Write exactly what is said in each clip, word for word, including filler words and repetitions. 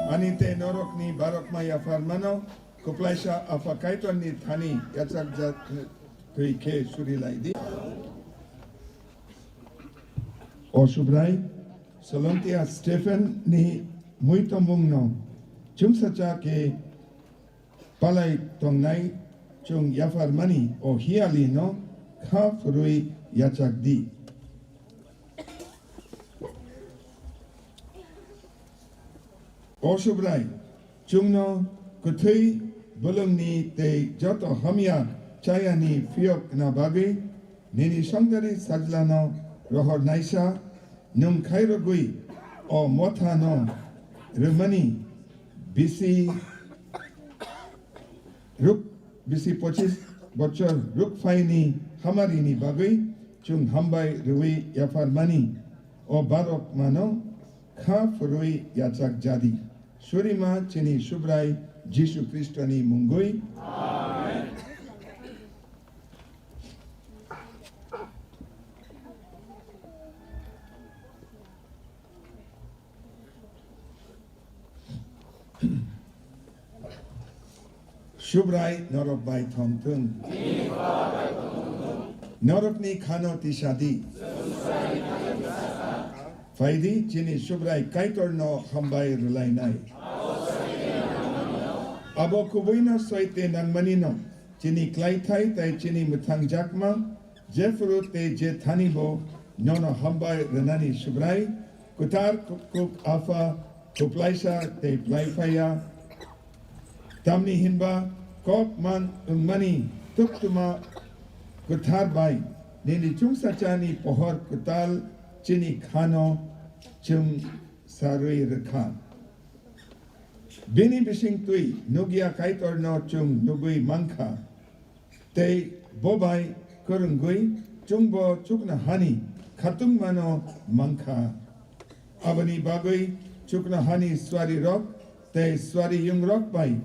Ani tei norokni barokma yapharmano kwplaisa Apha Kaitorni thani yachakjak twi khe suri lai di. O Subrai, Solomtia Stephen ni muitomungno chwngsacha khe palai tongnai chwng yapharmani o hiyalino kha phurwi yachak di. O Subrai, chwngno kwthwi bwlwngni tei joto hamya chayani phiyokna bagwi nini songdari sajlano rohornaisa nwng khairogwi o mothano rwmani bisi ruk, bisi pochis bochor rukphaini hamarini bagwi chwng hambai rwwi yapharmani o barokmano kha phurwi yachak jadi. Surima chini Subrai Jisu Khristoni mungwi. Amen. Subrai norok bai thong thung. Norokni khano tisa di. Phai di, chini Subrai Kaitorno hambai rwlainai. Abo kubuino soi te nangmanino, chini klaithai tei chini mwthangjakma, jephuru tei je thanibo nono hambai rwnani Subrai, kwthar kuk Apha, kwplaisa tei plaiphaiya. Tamni hinba kok man wngmani tuktuma kwthar bai nini chwngsachani pohor kwtal chini khano chwng sarwi rwkha. Bini bisingtwi nukya Kaitorno chwng nugwi mankha. Tei bo bai kwrwngwi chwngbo chuknohani khatungmano mankha. Aboni bagwi chuknohani suarirok tei suariyungrok bai,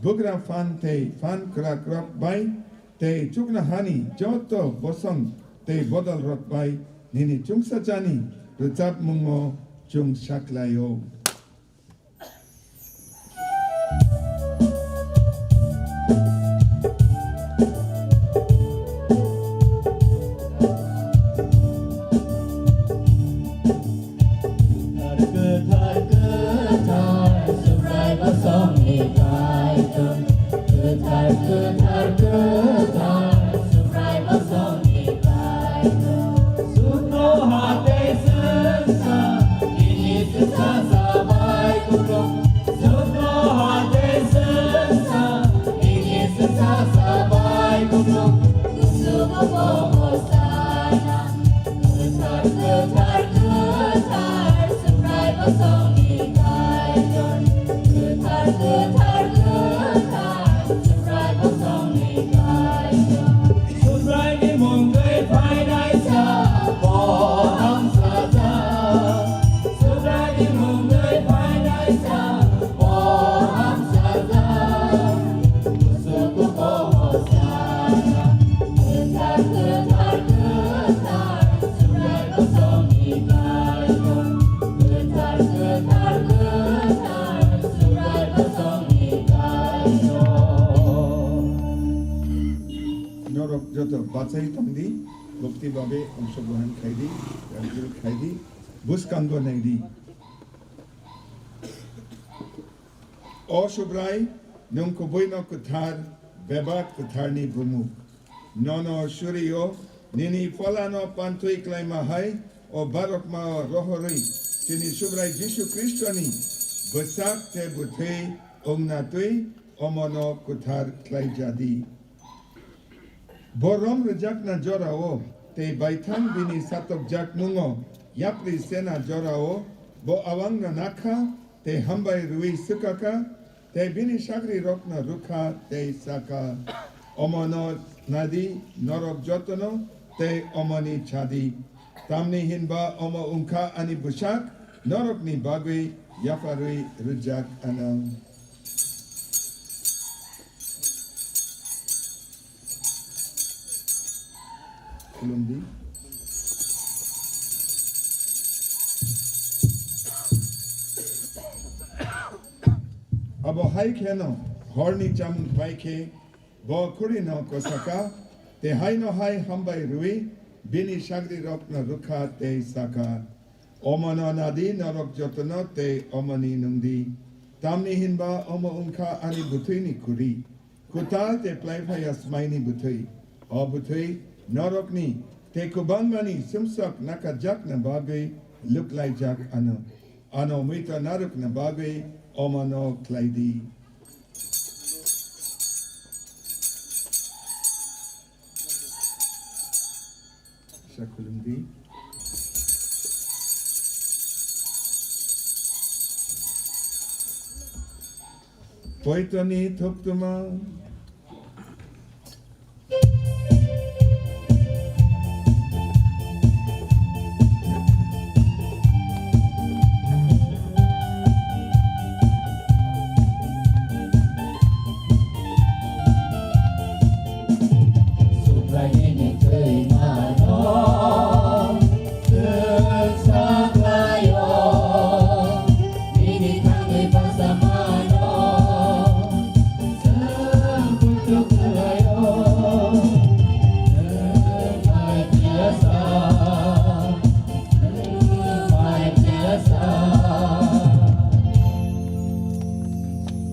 bugra phan tei phan kwrakrok bai tei chuknohani joto bosong tei bodolrok bai nini chwngsachani rwchapmungo chwng saklaio. Norok joto bachai tongdi, bhakti babe ongshogrohon khaidi, ganjil khaidi, bwskango naidi. O Subrai, nwng kubuino kwthar, bebak kwtharni bumuk. Nono surio, nini pholano pantwi klaima hai, o barokmao rohorwi, chini Subrai Jisu Khristoni bwsak tei bwthwi wngna twi omono kwthar khlaijadi. Bo rom rwjakna jorao tei baithang bini satokjakmungo yapri sena jorao bo awangno nakha tei hambai rwui swkakha tei bini sagrirokno rwkha tei sakha, "Omono nadi norok jotono tei omoni chadi. Tamni hinba omo wngkha ani bwsak, norokni bagwi yapharwi rwjak anw." Khulumdi. Abo hai kheno horni chamung pai khe bo khurino kosaka, tei haino hai hambai rwui bini sagrirokno rwkha tei sakha, "Omono nadi norok jotono tei omoni nungdi, tamni hinba omo wngkha ani bwthwini khuri, kwtal tei plaiphaya smaini bwthwi. O bwthwi norokni tei kwbangmani sumsok nakajakna bagwi luklaijak ano." Ano muitu narwkna bagwi omono khlai di. Sa khulum di. Poitoni thoktwma.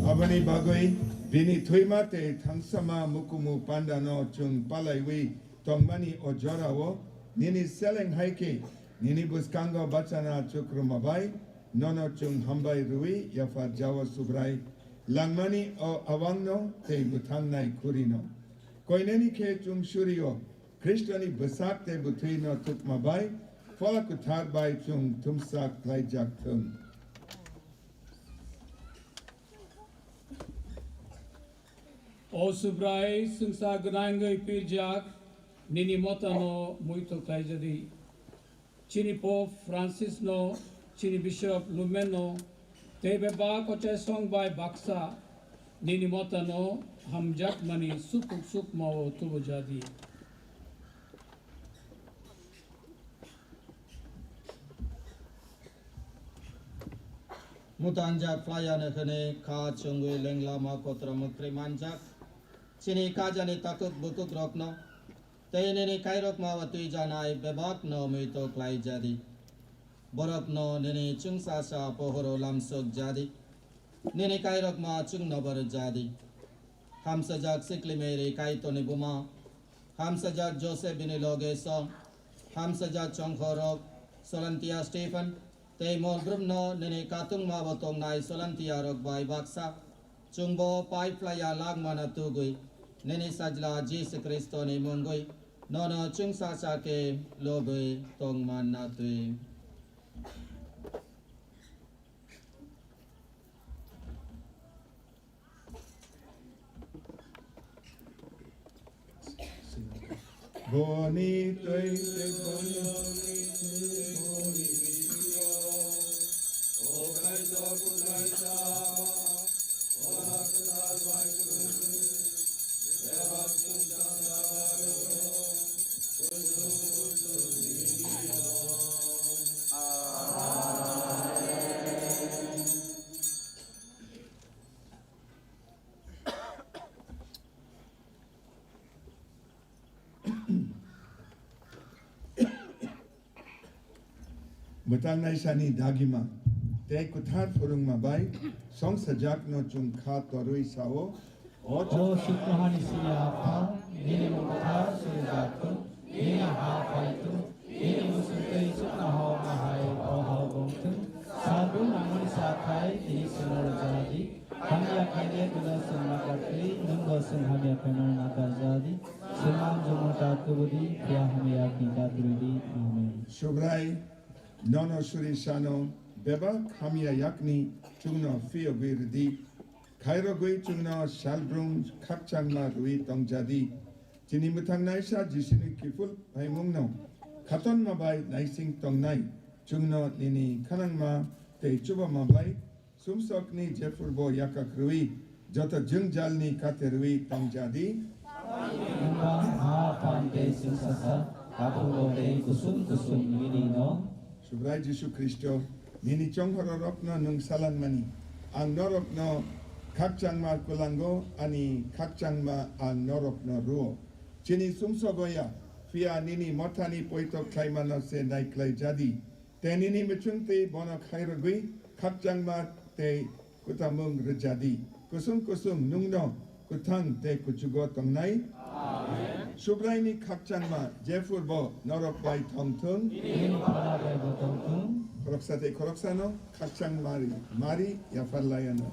Aboni bagwi bini thwima tei thangsama mukumu pandano chwng palaiwi tongmani o jorao nini seleng hai khe nini bwskango bachana chukruma bai nono chwng hambai rwui yapharjao Subrai. Langmani o awangno tei bwthangnai khurino. Koinani khe chwng surio Khristoni bwsak tei bwthwino thukma bai Phola Kwthar bai chwng thumsa khlaijak thung. O Subrai, chwngsa gwnangwi pirjak, nini motano muitu khlaijadi. Chini Pope Francis no, chini Bishop Lumen no, tei bebak ochai song bai baksa nini motano hamjakmani sukuk sukmao tubujadi. Mutangjak phlaiya no hwnwi kha chwngwi lenglama kotra mwtrwi manjak. Chini kajani takhuk bukhuk rokno tei nini kairokma o twijanai bebak no muitu khlai jadi. Borok no nini chwngsa sa pohoro lamsok jadi. Nini kairokma chwngno bar jadi. Hamsajak sikli Mary Kaitorni buma, hamsajak Joseph bini loge song, hamsajak chongkhorok Solantia Stephen, tei mol brumno nini katungma bo tongnai Solantia rok bai baksa, chwngbo pai phlaiya langmano tugwi, nini sajla Jisu Khristoni mungwi, nono chwngsa sa khe lobwi tongman natwi. Boni twi tei boni. Mwtang naisani dagima tei kwthar phwrwngma bai songsajakno chwng kha torwi sao, O O Suprahani sini Apha, nini mung kwthar sini jakthung, nini ha phai thung, nini musung tei chuknohor bahai o hao wng thung. Salbrum nangmani sa khai tini chwngno rwja di. Hamya khainai buino chwng nakar twi, nwngbo chwng hamya khainai nakar ja di. Chwng ang jongno ta tubu di, phiya hamya yakni ta twi di. Amen. Subrai, nono suri sano bebak hamya yakni chwngno phiyogwi rw di. Khairogwi chwngno salbrum khakchangma rwui tong ja di. Chini mwthangnaisa Jisuni kiphil phaimungno khatonma bai naising tongnai chwngno nini khanangma tei chubama bai sumsokni jephurbo yakakrwi joto jwngjalni katerwi tong ja di. Wngkha ha phan tei chwngsasa, habugo tei kusum kusum nini no. Subrai Jisu Khristo, nini chonghororokno nwng salangmani, ang norokno Khakchangma kwlango, ani khakchangma ang norokno rwo. Chini sumsogo ya, phiya nini mothani poito khlaimano se naiklai jadi. Tei nini muchungtwi bono khairogwi khakchangma tei kwtamung rwjadi. Kusung kusung nwngno kwthang tei kuchugo tongnai. Amen. Subraini khakchangma jephurbo norok bai thongthung. Nini phala bai bo thongthung. Khoroksa tei khoroksano khakchang mari, mari yapharlaiano.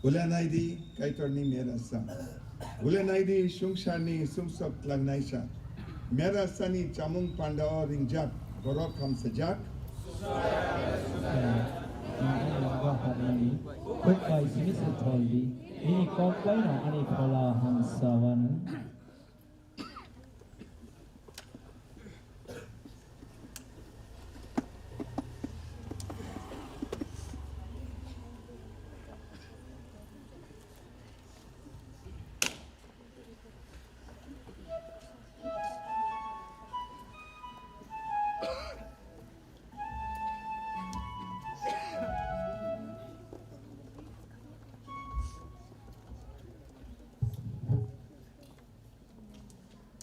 Ule naidi Kaitorni merasa. Ule naidi sungsarni sumsok tlangnaisa. Merasani chamung pandao ringjak, borok hamsajak. Kok bai simi se tholdi, ini kok bai no ani phola hamsawanu.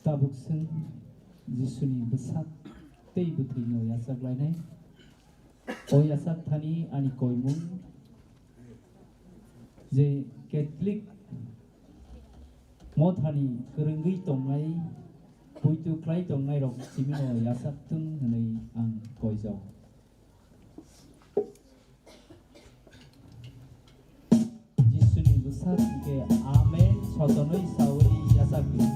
Tabuk chwng Jisuni bwsak tei bwthwino yachak lainai. O yachak thani ani koimung je Catholic mothani kwrwngwi tongnai, puitu khlai tongnairok simino yachak thung hwnwi ang koijao. Jisuni bwsak hwnkhe amen sotonwi sawi yachakdi.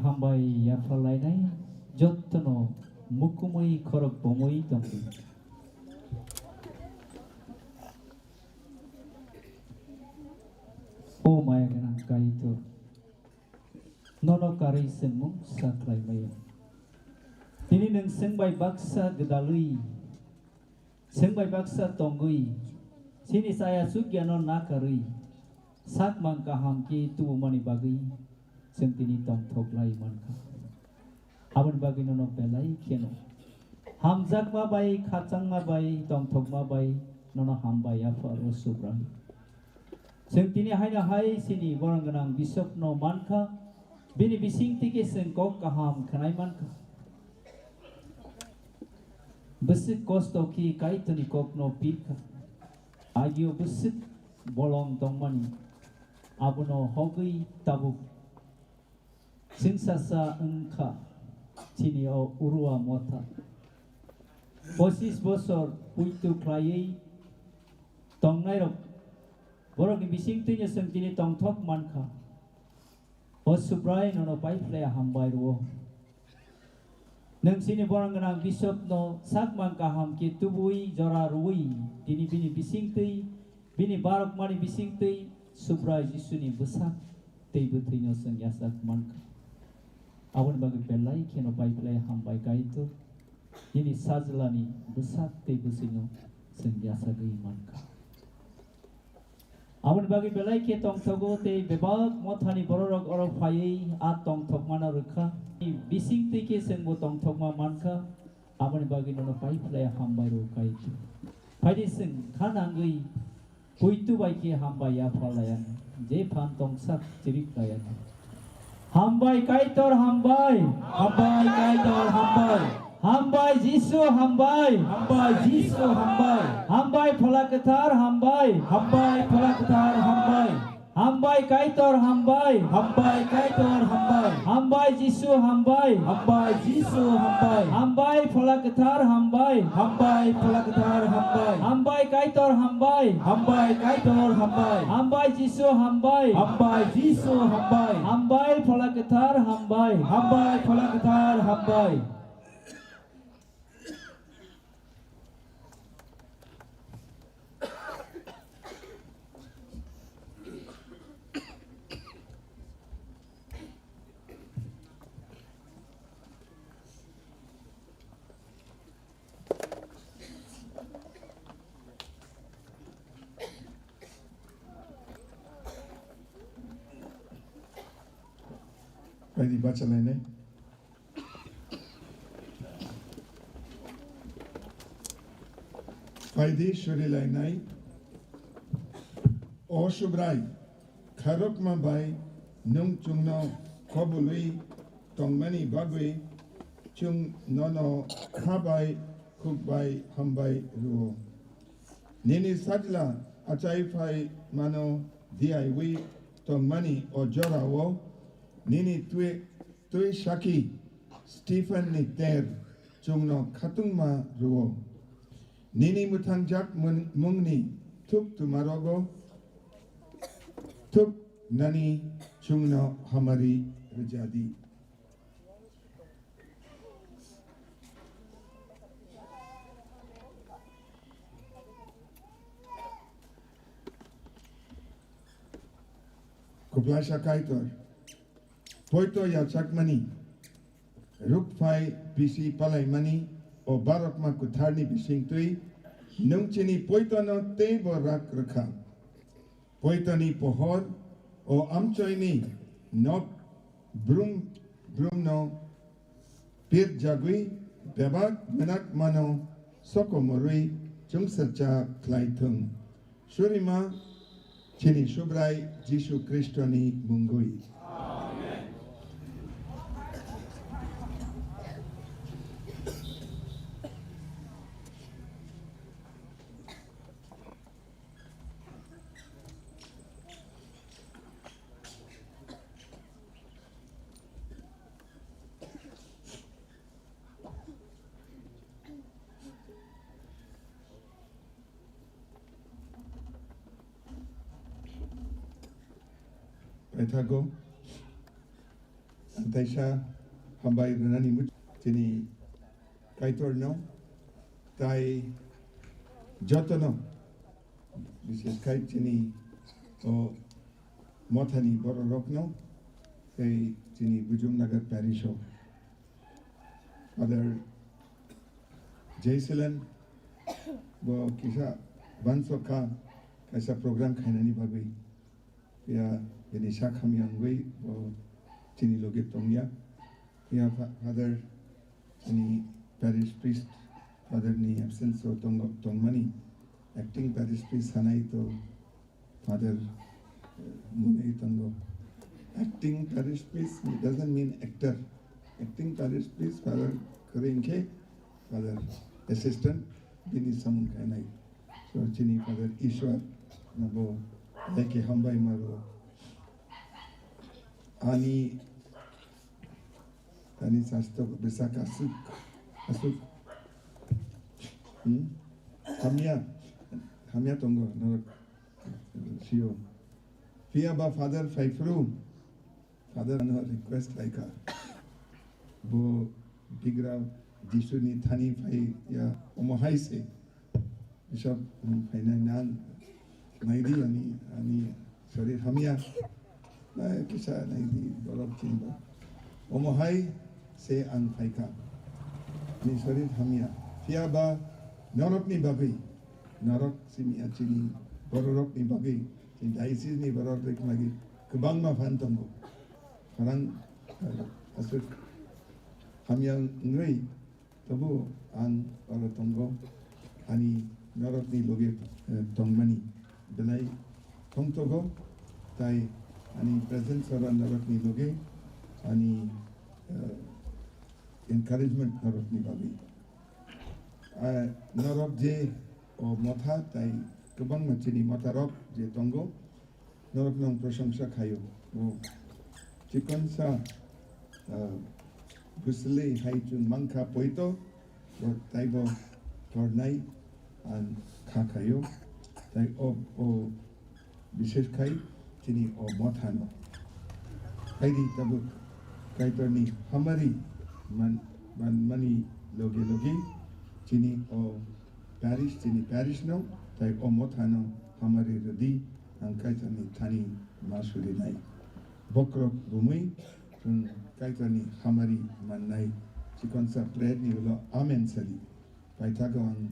Hambai yapharlainai jottono mukumui khorok bomui tongdi. O maya gwnang Kaitor, nono karwi chwngmung sa khlai maya. Tini nwng chwng bai baksa gwdalwi, chwng bai baksa tongwi, chini chaya chukyano nakarwi, sakmang kaham khe tubumani bagwi chwng tini tongthok lai mankha. Aboni bagwi nono belai kheno hamjakma bai, khachangma bai, tongthokma bai nono hambai yapha aro Subrai. Chwng tini haino hai chini borok gwnang Bishopno mankha, bini bisingtwi khe chwng kok kaham khwnai mankha. Bwswk kosto khe Kaitorni kokno pirkha. Agio bwswk bolong tongmani, abono hogwi tabuk chwngsasa wngkha chini o Urua motha. Pochis bosor puitu khlaiwi tongnairok, borokni bisingtwino chwng tini tongthok mankha. O Subrai, nono paiphlai hambai rwo. Nwng chini borok gwnang Bishopno sakmang kaham khe tubui jora rwui, tini bini bisingtwi, bini barokmani bisingtwi Subrai Jisuni bwsak tei bwthwino chwng yachak mankha. Aboni bagwi belai kheno paiphlai hambai Kaitor, nini sajlani bwsak tei bwswino chwng yachagwi mankha. Aboni bagwi belai khe tongthogo tei bebak mothani bororok oro phaiwi a tongthokmano rwkha. Bisingtwi khe chwngbo tongthokma mankha, aboni bagwi nono paiphlai hambai rwo Kaitor. Phaidi chwng kha nangwi puitu bai khe hambai yapharlaiya, je phan tongsak chiriklaiyano. Hambai Kaitor hambai. Hambai Kaitor hambai. Hambai Jisu hambai. Hambai Jisu hambai. Hambai Phola Kwthar hambai. Hambai Phola Kwthar hambai. Hambai Kaitor hambai. Hambai Kaitor hambai. Hambai Jisu hambai. Hambai Jisu hambai. Hambai Phola Kwthar hambai. Hambai Phola Kwthar hambai. Hambai Kaitor hambai. Hambai Kaitor hambai. Hambai Jisu hambai. Hambai Jisu hambai. Hambai Phola Kwthar hambai. Hambai Phola Kwthar hambai. Phaidi bachalainai. Phaidi surilainai. O Subrai, kharokma bai nwng chwngno khobului tongmani bagwi chwng nono kha bai khuk bai hambai rwo. Nini sajla achai phai mano diaiwi tongmani o jorao nini twi Twi sakhi Stephen ni ter chwngno khatungma rwo. Nini mwthangjak mung-, mungni thuk tumarogo thuk nani chwngno hamari rwjadi. Kwplaisa Kaitor. Poito yachakmani, rukphai bisi palaimani, o barokma kwtharni bisingtwi, nwng chini poitono teibo rak rwkha. Poitoni pohor, o amchoini nok brum brumno pirjagwi bebak mwnakmano sokomorwi chwngsacha khlai thung. Surima chini Subrai Jisu Khristoni mungwi. Paithago. Taisa hambai rwnani muchung chini Kaitorno tai jotono, bishesh khai chini o mothani bororokno tei chini Bujumnagar parish o Father Jaiselan bo kisa bansok kha kaisa program khainani bagwi. Phiya bini sak hamya wngwi bo chini loge tongya. Phiya fa-, Father chini parish priest, Father ni absence o tong-, tongmani acting parish priest sanai to Father, eh, mwnwi tongo. Acting parish priest doesn't mean actor. Acting parish priest Father kwrwi hinkhe Father assistant bini samung khainai. So chini Father Ishwar no bo leke hambai maro. Ani, ani sasto besaka asuk, asuk. Hmm? Hamya, hamya tongo, no, sio. Phiya ba Father Phaifru, Father no request laika. Bo bigra Jisuni thani phai ya omo hai se. Bishop, hmm, phainai nang naidi ani, ani sorir hamya. Na kisa naidi borok chini ba. Omo hai se ang phaikha. Ani sorir hamya. Phiya ba norok ni bagwi, norok simi achini bororok ni bagwi, chini diocese ni borok rok magi kwbangma phan tongo. Khorang, eh, aswk hamya wngwi Tobu ang oro tongo, ani norokni loge, eh, tongmani belai thongthogo, tai ani presence oro norokni loge ani, eh, encouragement norokni bagwi. Ah, norok je o motha tai kwbangma chini motharok je tongo, norokno ang prosongsa khaio. Bo chikonsa, ah, bwswlwi hai chwng mankha poito, bo taibo tornai ang kha khaio. Tai o, o bishesh khai chini o mothano. Haidi tabuk Kaitorni hamari man, manmani loge loge chini o parish, chini parish no, tai o mothano hamari rwdi. Ang Kaitorni thani ma surinai. Bokrok bumui chwng Kaitorni hamari mannai. Chikonsa prayer ni ulo amen sadi. Paithago ang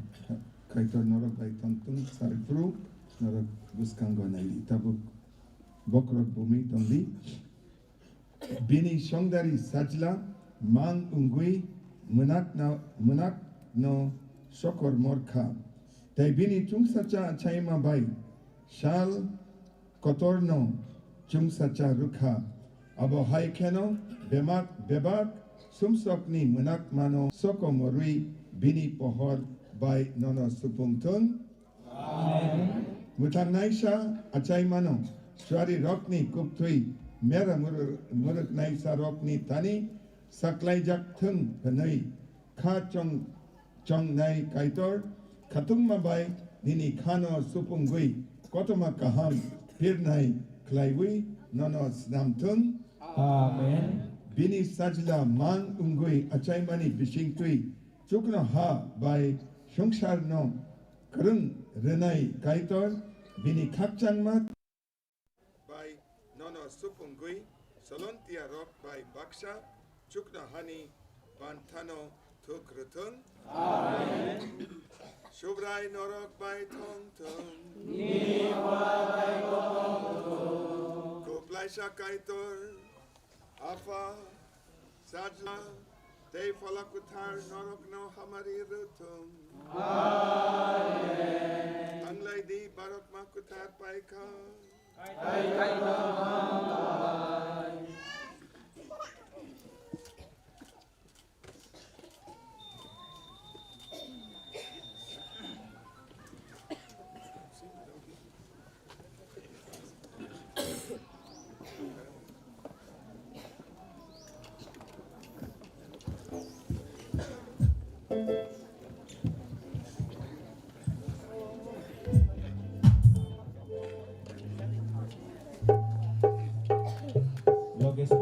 Kaitor norok bai tongtwng sarikphuru norok bwskango naidi. Tabuk bokrok bumui tongdi. Bini songdari sajla mang wngwi mwnakna-, mwnakno sokor morkha, tei bini chwngsacha achaima bai sal kotorno chwngsacha rwkha. Abo hai kheno bemak bebak sumsokni mwnakmano sokomorwi bini pohor bai nono supung thung. Amen. Mwthangnaisa achaimano suari rokni kukthwi mera muru-, muruknaisa rokni thani saklaijak thung hwnwi kha chong-, chongnai Kaitor khatungma bai nini khano supungwi kothoma kaham phirnai khlaiwi nono snam thung. Amen. Bini sajla mang wngwi achaimani bisingtwi chuknoha bai swngcharno kwrwng rwnai Kaitor, bini khakchangma bai nono supungwi solontia rok bai baksa chuknohani panthano thuk rwthwng. Amen. Subrai norok bai thong thwng. Nini bai thong thwng. Kwplaisa Kaitor, Apha, Sajla, tei Phola Kwthar norokno hamari rwthwng. Amen. Thanglai di, barokma kwthar paikha. Paikha. Location.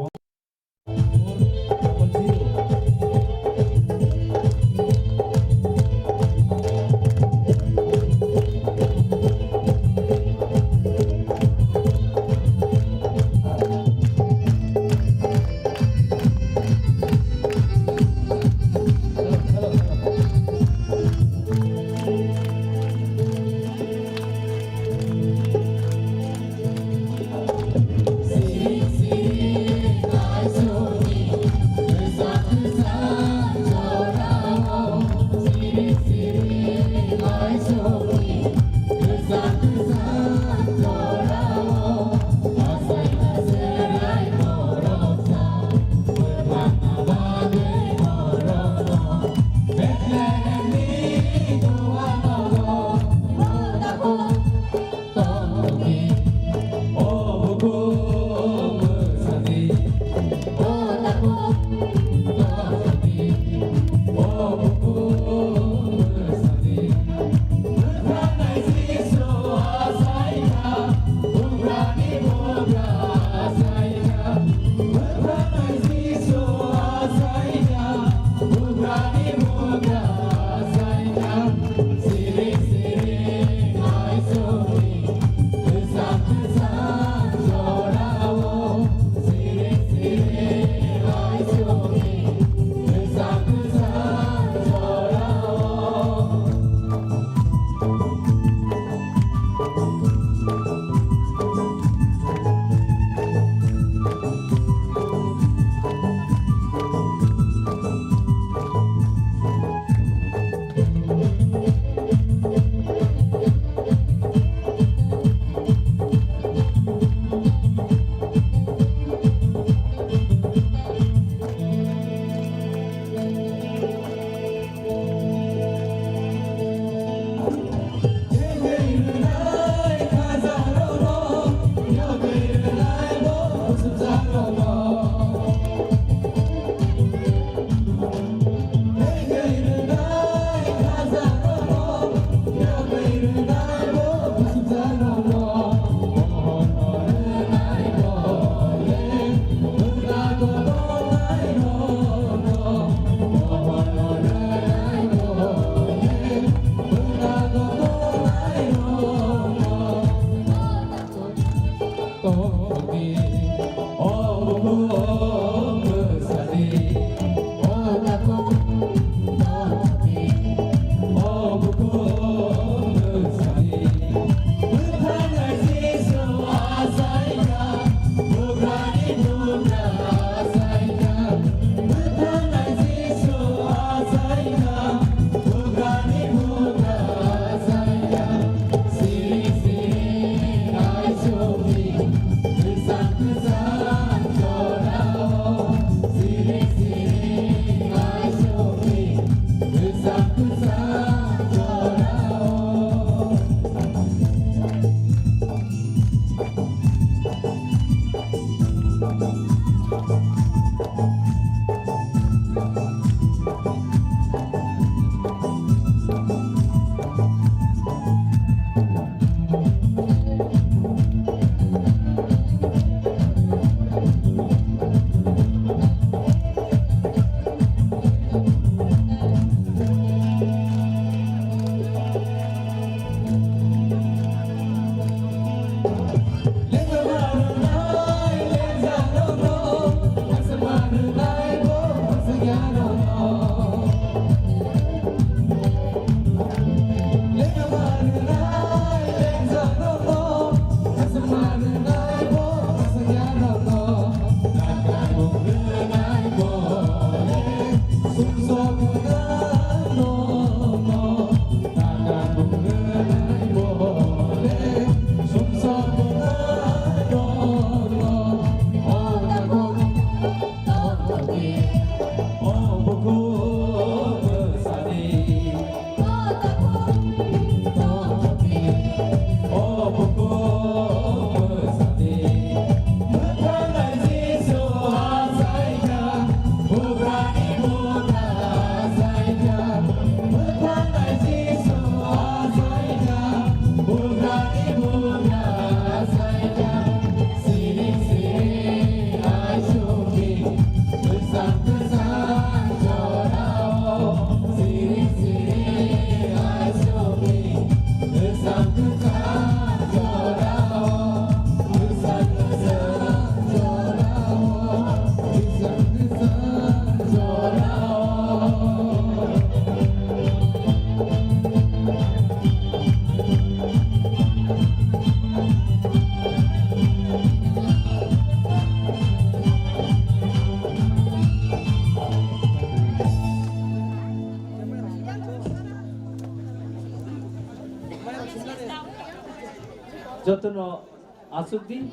Jotono asuk di,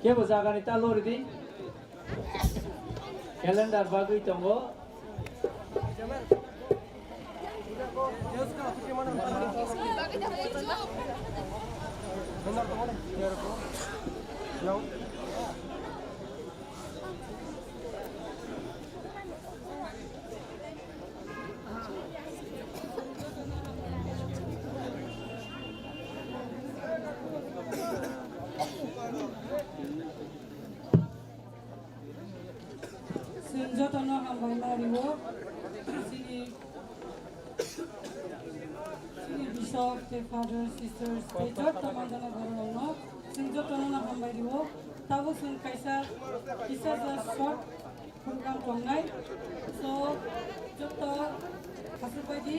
kebo jagani ta lori di. Calendar bagwi tongo. Chwng jotono hambai ma rio. Chini, chini bishop, tei father, sisters, tei joto manjana bororokno chwng jotono hambai rio. Tabuk chwng kaisa, kisa just short program tongnai. So, joto aswk bai di.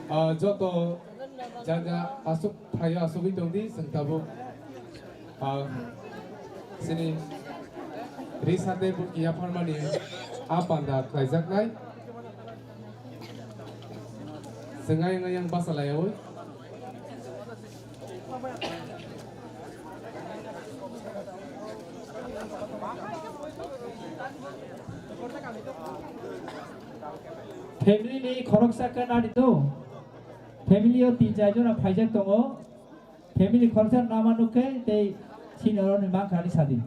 Ah, joto jaga aswk thaio aswkwi tongdi, chwng tabuk, ah, chini risa tei buki yapharmani a panda khlaijaknai. Chwng ayang ayang basa laiyaui. Family ni khoroksa khe nadi to. Family o tin char jona phaijak tongo. Family khoroksa nama nukhe tei senior ni mangkha ni sadi.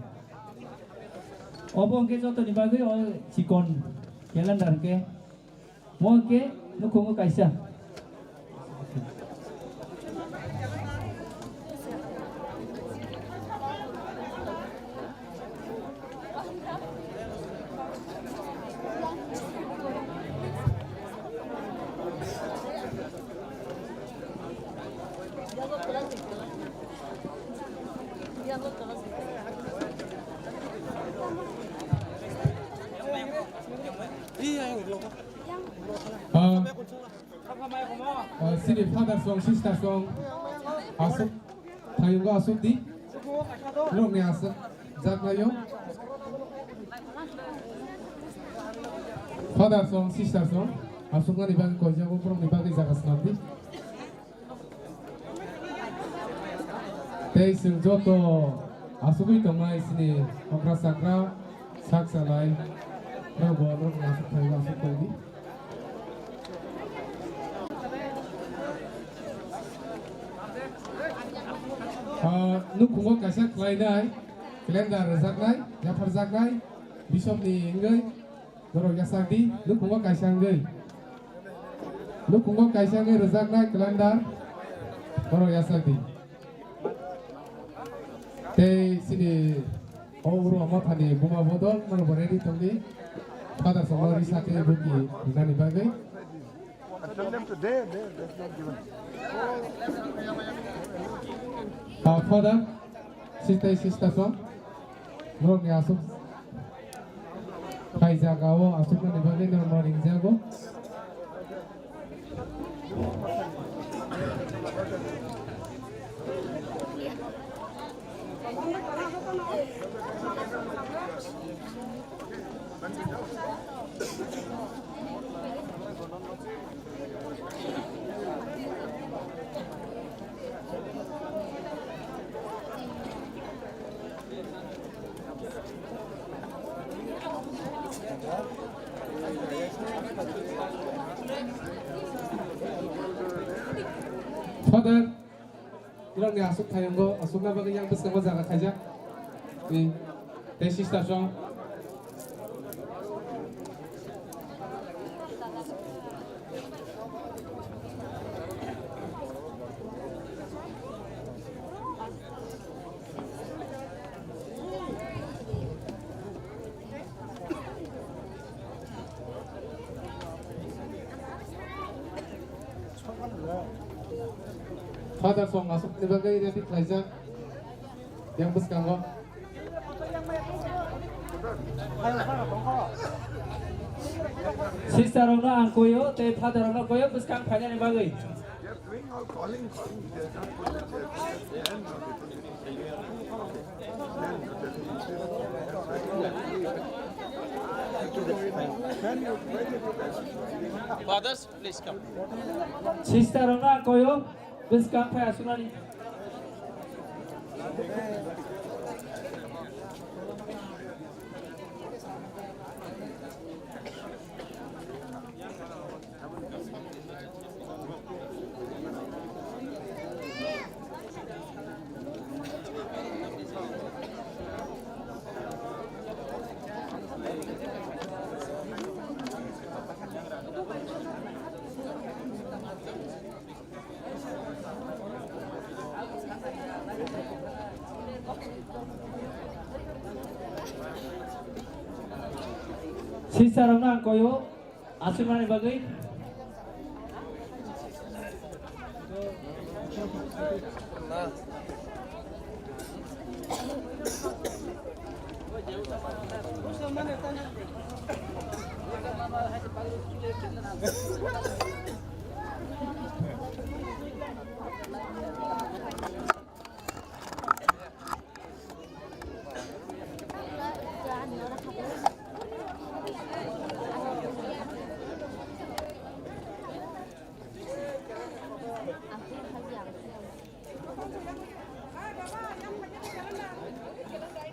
Obo hwnkhe jotoni bagwi o chikon calendar hwnkhe. Mo hwnkhe nukhungo kaisa. Ah, ah, sini father song, sister song, aswk, thayungo aswk di, rokni aswk, jak nayo. Father song, sister song, aswk nani bagwi koijago, borokni bagwi jaga swnam di. Tei chwng joto asugwi tongnai chini okra chakra sak chalai rok bo norok asuk thai asuk tongdi. Ah, nukhungo kaisa khlainai calendar rwjaknai, yapharjaknai, bishop ni wngwi. Borok yasakdi, nukhungo kaisa wngwi. Nukhungo kaisa wngwi rwjaknai calendar. Borok yasakdi. Tei chini o uro mothani buma bodol, norokbo ready tongdi. Father songno risa tei buki rinani bagwi. And tell them to there, there, that's not given. Ah, Father, sister, sister song. Borokni asuk. Phai jaga o asuknani bagwi norokno ringjago. Father, borokni asuk thayungo, asukna bagwi yang bwskango jaga khaijak. Ni, tei sister song. Father song asukni bagwi ready khlaijak. Yang bwskango. Sister rokno ang koyo, tei father rokno koyo bwskang phainani bagwi. Fathers, please come. Sister rokno ang koyo, bwskang phai asuknani. Teacher rokno ang koyo, aswknani bagwi.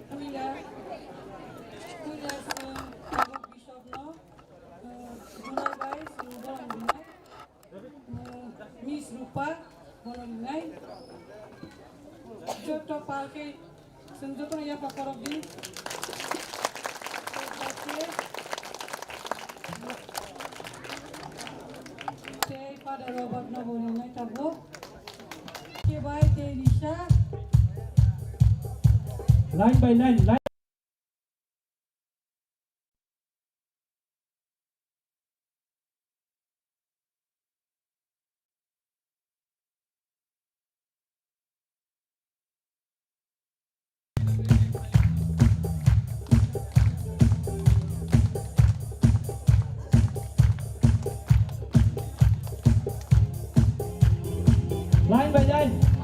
Puila, puila chwng tabuk bishopno, uh, Dunai bai chwng borok rinai. Miss Rupa, bono rinai. Joto palke, chwng jotono yapha khorok di. Tei Father Robert no bo rinai tabuk. Kebai tei Risha. Line by line, line. Line by line.